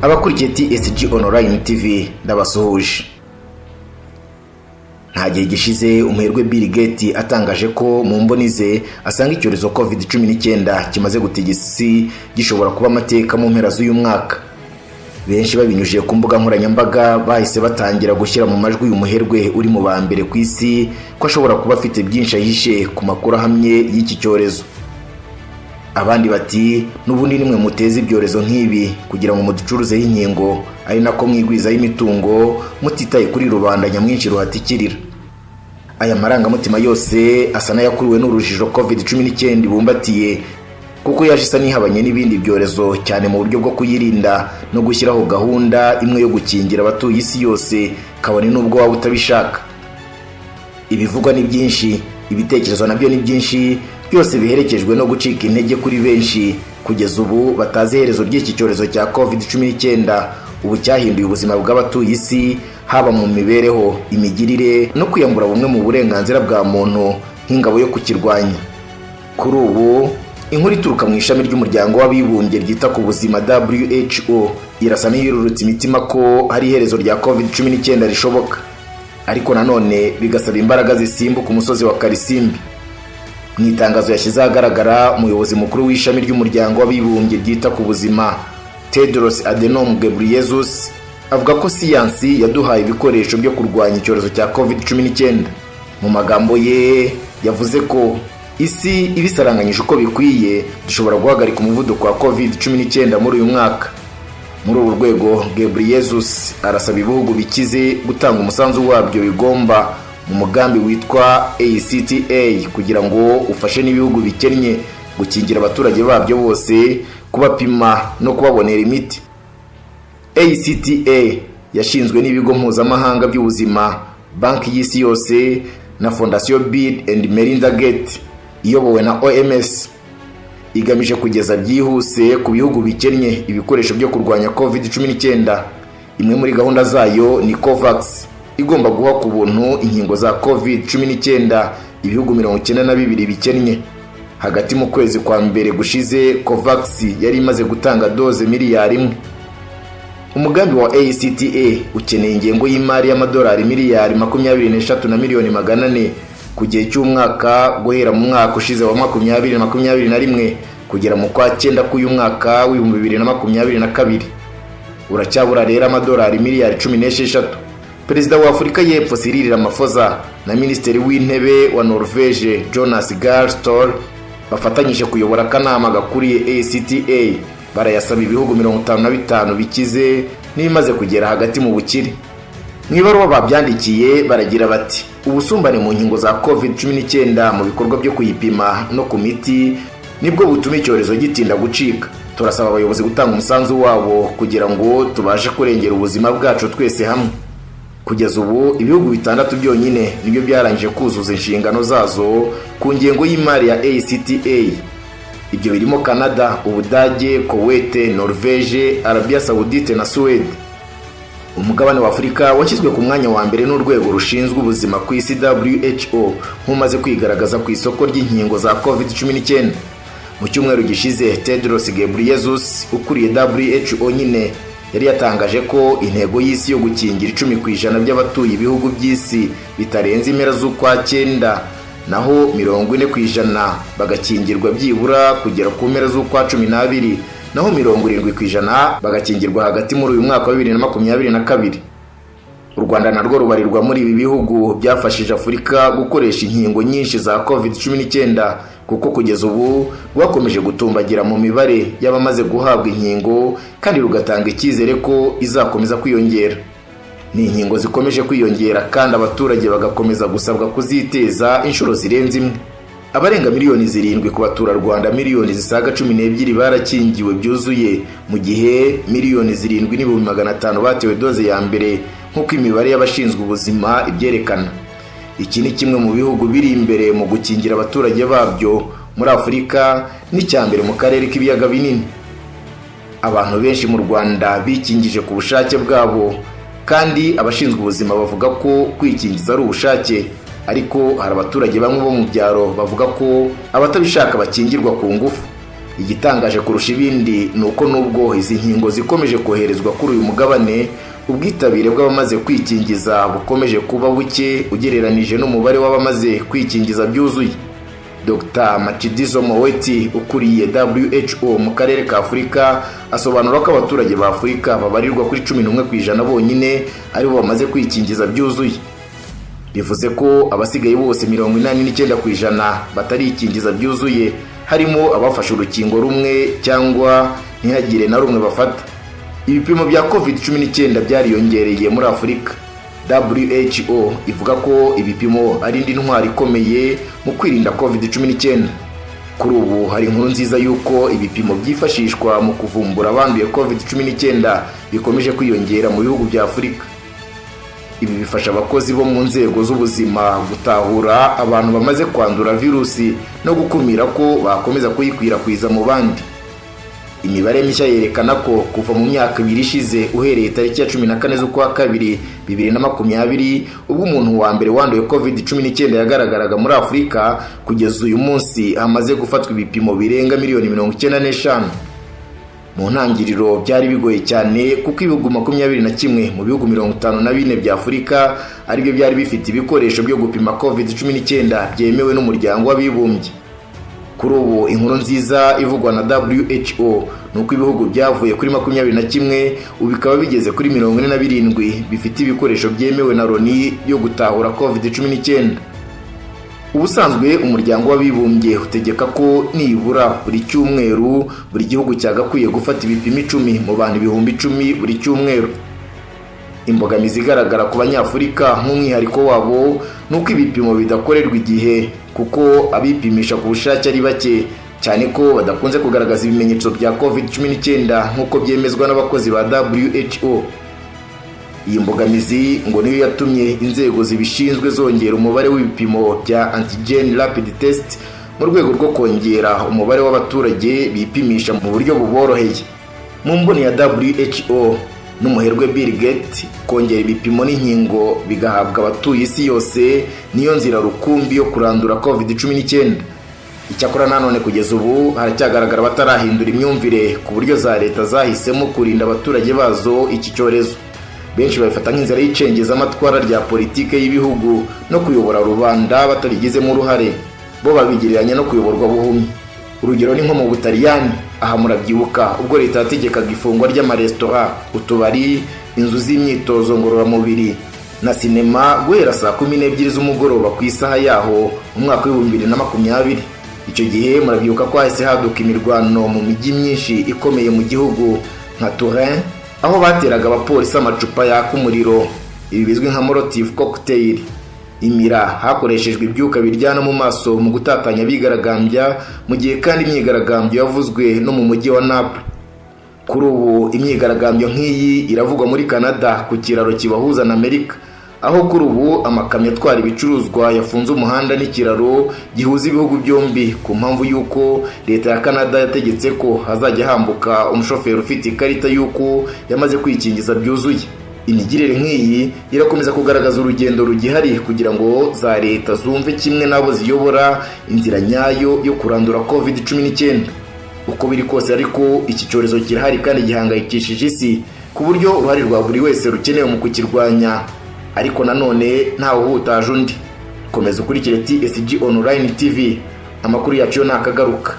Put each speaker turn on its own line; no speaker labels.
Abakurikiye TSG Online TV, ndabasuhuje. Nta gihe gishize umuherwe Bill Gates atangaje ko mu mboni ze asanga icyorezo COVID-19 kimaze gutigisa isi gishobora kuba amateka mu mpera z'uyu mwaka. Benshi babinyujije ku mbuga nkoranyambaga bahise batangira gushyira mu majwi uyu muherwe uri mu ba mbere ku isi ko ashobora kuba afite byinshi ahishe ku makuru ahamye y'iki cyorezo. Abandi bati: "N'ubundi nimwe muteza ibyorezo nk'ibi kugira ngo muducuruzeho inkingo, ari nako mwigwizaho imitungo mutitaye kuri rubanda nyamwinshi ruhatikirira." Aya marangamutima yose asa n'ayakuruwe n'urujijo COVID-19 ibumbatiye, kuko yaje isa n'ihabanye n'ibindi byorezo cyane mu buryo bwo kuyirinda no gushyiraho gahunda imwe yo gukingira abatuye isi yose, kabone n'ubwo waba utabishaka. Ibivugwa ni byinshi, ibitekerezo nabyo ni byinshi, byose biherekejwe no gucika intege kuri benshi kugeza ubu batazi iherezo ry'iki cyorezo cya COVID-19 ubu cyahinduye ubuzima bw'abatuye isi, haba mu mibereho, imigirire no kwiyambura bumwe mu burenganzira bwa muntu nk'ingabo yo kukirwanya. Kuri ubu inkuru ituruka mu ishami ry'Umuryango w'Abibumbye ryita ku buzima, WHO, irasa n'iyururutse imitima ko hari iherezo rya COVID-19 rishoboka, ariko nanone bigasaba imbaraga zisimbuka umusozi wa Karisimbi. Mu itangazo yashyize ahagaragara, umuyobozi mukuru w'ishami ry'Umuryango w'Abibumbye ryita ku buzima, Tedros Adhanom Ghebreyesus, avuga ko siyansi yaduhaye ibikoresho byo kurwanya icyorezo cya COVID-19. Mu magambo ye yavuze ko isi ibisaranganyije uko bikwiye dushobora guhagarika umuvuduko wa COVID-19 muri uyu mwaka. Muri uru rwego, Ghebreyesus arasaba ibihugu bikize gutanga umusanzu wabyo bigomba mu mugambi witwa ACTA kugira ngo ufashe n'ibihugu bikennye gukingira abaturage babyo bose, kubapima no kubabonera imiti. ACTA yashinzwe n'ibigo mpuzamahanga by'ubuzima, Banki y'Isi Yose na Fondasiyo Bill and Melinda Gates, iyobowe na OMS, igamije kugeza byihuse ku bihugu bikennye ibikoresho byo kurwanya COVID-19. Imwe muri gahunda zayo ni COVAX, igomba guha ku buntu inkingo za COVID-19 ibihugu 92 bikennye. Hagati mu kwezi kwa mbere gushize, COVAX yari imaze gutanga doze 1 miliyari. Umugambi wa ACTA ukeneye ingengo y'imari y'amadolari miliyari 23 na miliyoni 400 ku gihe cy'umwaka, guhera mu mwaka ushize wa 2021 kugera mu kwa cyenda k'uyu mwaka w'2022. Uracyabura rero amadolari miliyari 16. Perezida wa Afurika y'Epfo Cyril Ramaphosa na Minisitiri w'Intebe wa Norvege Jonas Gahr Støre bafatanyije kuyobora akanama gakuriye ACTA barayasaba ibihugu 55 bikize n'ibimaze kugera hagati mu bukire. Mu ibaruwa babyandikiye baragira bati: "Ubusumbane mu nkingo za COVID-19, mu bikorwa byo kuyipima no ku miti nibwo butuma icyorezo gitinda gucika. Turasaba abayobozi gutanga umusanzu wabo kugira ngo tubashe kurengera ubuzima bwacu twese hamwe." Kugeza ubu ibihugu bitandatu byonyine nibyo byarangije kuzuza inshingano zazo ku ngengo y'imari ya ACTA. Ibyo birimo Canada, Ubudage, Kuwait, Norvege, Arabia Saudite na Suwede. Umugabane wa Afurika washyizwe ku mwanya wa mbere n'urwego rushinzwe ubuzima ku isi, WHO, nk'umaze kwigaragaza ku isoko ry'inkingo za COVID-19. Mu cyumweru gishize, Tedros Ghebreyesus ukuriye WHO nyine yari yatangaje ko intego y'isi yo gukingira 10% by'abatuye ibihugu by'isi bitarenze impera z'ukwa cyenda, naho 40% bagakingirwa byibura kugera ku mpera z'ukwa 12, naho 70% bagakingirwa hagati muri uyu mwaka wa 2022. U Rwanda narwo rubarirwa muri ibi bihugu byafashije Afurika gukoresha inkingo nyinshi za COVID-19, kuko kugeza ubu rwakomeje gutumbagira mu mibare y'abamaze guhabwa inkingo, kandi rugatanga icyizere ko izakomeza kwiyongera. Ni inkingo zikomeje kwiyongera kandi abaturage bagakomeza gusabwa kuziteza inshuro zirenze imwe. Abarenga miliyoni 7 ku baturarwanda miliyoni zisaga 12 barakingiwe byuzuye, mu gihe miliyoni 7 n'ibihumbi 500 batewe doze ya mbere, nk'uko imibare y'abashinzwe ubuzima ibyerekana. Iki ni kimwe mu bihugu biri imbere mu gukingira abaturage babyo muri Afurika, n'icya mbere mu karere k'Ibiyaga Binini. Abantu benshi mu Rwanda bikingije ku bushake bwabo, kandi abashinzwe ubuzima bavuga ko kwikingiza ari ubushake, ariko hari abaturage bamwe bo mu byaro bavuga ko abatabishaka bakingirwa ku ngufu. Igitangaje kurusha ibindi ni uko nubwo izi nkingo zikomeje koherezwa kuri uyu mugabane, ubwitabire bw'abamaze kwikingiza bukomeje kuba buke ugereranije n'umubare w'abamaze kwikingiza byuzuye. Dr Matshidiso Moeti ukuriye WHO mu karere ka Afurika asobanura ko abaturage ba Afurika babarirwa kuri 11% bonyine aribo bamaze kwikingiza byuzuye. Bivuze ko abasigaye bose 89% batarikingiza byuzuye, harimo abafashe urukingo rumwe cyangwa ntihagire na rumwe bafata. Ibipimo bya COVID-19 byariyongereye muri Afurika. WHO ivuga ko ibipimo ari indi ntwari ikomeye mu kwirinda COVID-19. Kuri ubu hari inkuru nziza y'uko ibipimo byifashishwa mu kuvumbura abanduye COVID-19 bikomeje kwiyongera mu bihugu bya Afurika. Ibi bifasha abakozi bo mu nzego z'ubuzima gutahura abantu bamaze kwandura virusi no gukumira ko bakomeza kuyikwirakwiza mu bandi. Imibare mishya yerekana ko kuva mu myaka 2 ishize uhereye tariki ya 14 z'ukwa kabiri 2020 ubwo umuntu wa mbere wanduye COVID-19 yagaragaraga muri Afurika, kugeza uyu munsi hamaze gufatwa ibipimo birenga miliyoni 95. Mu ntangiriro byari bigoye cyane kuko ibihugu 21 mu bihugu 54 bya Afurika aribyo byari bifite ibikoresho byo gupima COVID-19 byemewe n'umuryango w'abibumbye. Kuri ubu inkuru nziza ivugwa na WHO ni uko ibihugu byavuye kuri 21 ubu bikaba bigeze kuri 47 bifite ibikoresho byemewe na Loni byo gutahura COVID-19. Ubusanzwe umuryango w'abibumbye utegeka ko nibura buri cyumweru buri gihugu cyagakwiye gufata ibipimo 10 mu bantu 10,000 buri cyumweru. Imbogamizi igaragara ku banyafurika nk'umwihariko wabo ni uko ibipimo bidakorerwa igihe, kuko abipimisha ku bushake ari bake, cyane ko badakunze kugaragaza ibimenyetso bya COVID-19 nk'uko byemezwa n'abakozi ba WHO. Iyi mbogamizi ngo niyo yatumye inzego zibishinzwe zongera umubare w'ibipimo bya antigen rapid test mu rwego rwo kongera umubare w'abaturage bipimisha mu buryo buboroheye. Mu mboni ya WHO n'umuherwe Bill Gates, kongera ibipimo n'inkingo bigahabwa abatuye isi yose niyo nzira rukumbi yo kurandura COVID-19. Icyakora nanone kugeza ubu haracyagaragara abatarahindura imyumvire ku buryo za leta zahisemo kurinda abaturage bazo iki cyorezo. Benshi babifata nk'inzira y'icengezamatwara rya politike y'ibihugu no kuyobora rubanda batabigizemo uruhare, bo babigereranya no kuyoborwa buhumyi. Urugero ni nko mu Butaliyani, aha murabyibuka ubwo leta yategekaga ifungwa ry'amaresitora, utubari, inzu z'imyitozo ngororamubiri na sinema guhera saa 12 z'umugoroba ku isaha yaho mu mwaka wa 2020. Icyo gihe murabyibuka ko hahise haduka imirwano mu mijyi myinshi ikomeye mu gihugu nka Turin, aho bateraga abapolisi amacupa yaka umuriro, ibi bizwi nka Molotov cocktail. Imira hakoreshejwe ibyuka biryana mu maso mu gutatanya abigaragambya, mu gihe kandi imyigaragambyo yavuzwe no mu mujyi wa Naples. Kuri ubu imyigaragambyo nk'iyi iravugwa muri Canada ku kiraro kibahuza na Amerika, aho kuri ubu amakamyo atwara ibicuruzwa yafunze umuhanda n'ikiraro gihuza ibihugu byombi ku mpamvu y'uko leta ya Canada yategetse ko hazajya hambuka umushoferi ufite ikarita y'uko yamaze kwikingiza byuzuye. Imigirire nk'iyi irakomeza kugaragaza urugendo rugihari kugira ngo za leta zumve kimwe n'abo ziyobora inzira nyayo yo kurandura COVID-19. Uko biri kose ariko iki cyorezo kirahari kandi gihangayikishije isi, ku buryo uruhare rwa buri wese rukenewe mu kukirwanya, ariko nanone ntawe uhutaje undi. Komeza ukurikire TSG Online TV, amakuru yacu yo ntakagaruka.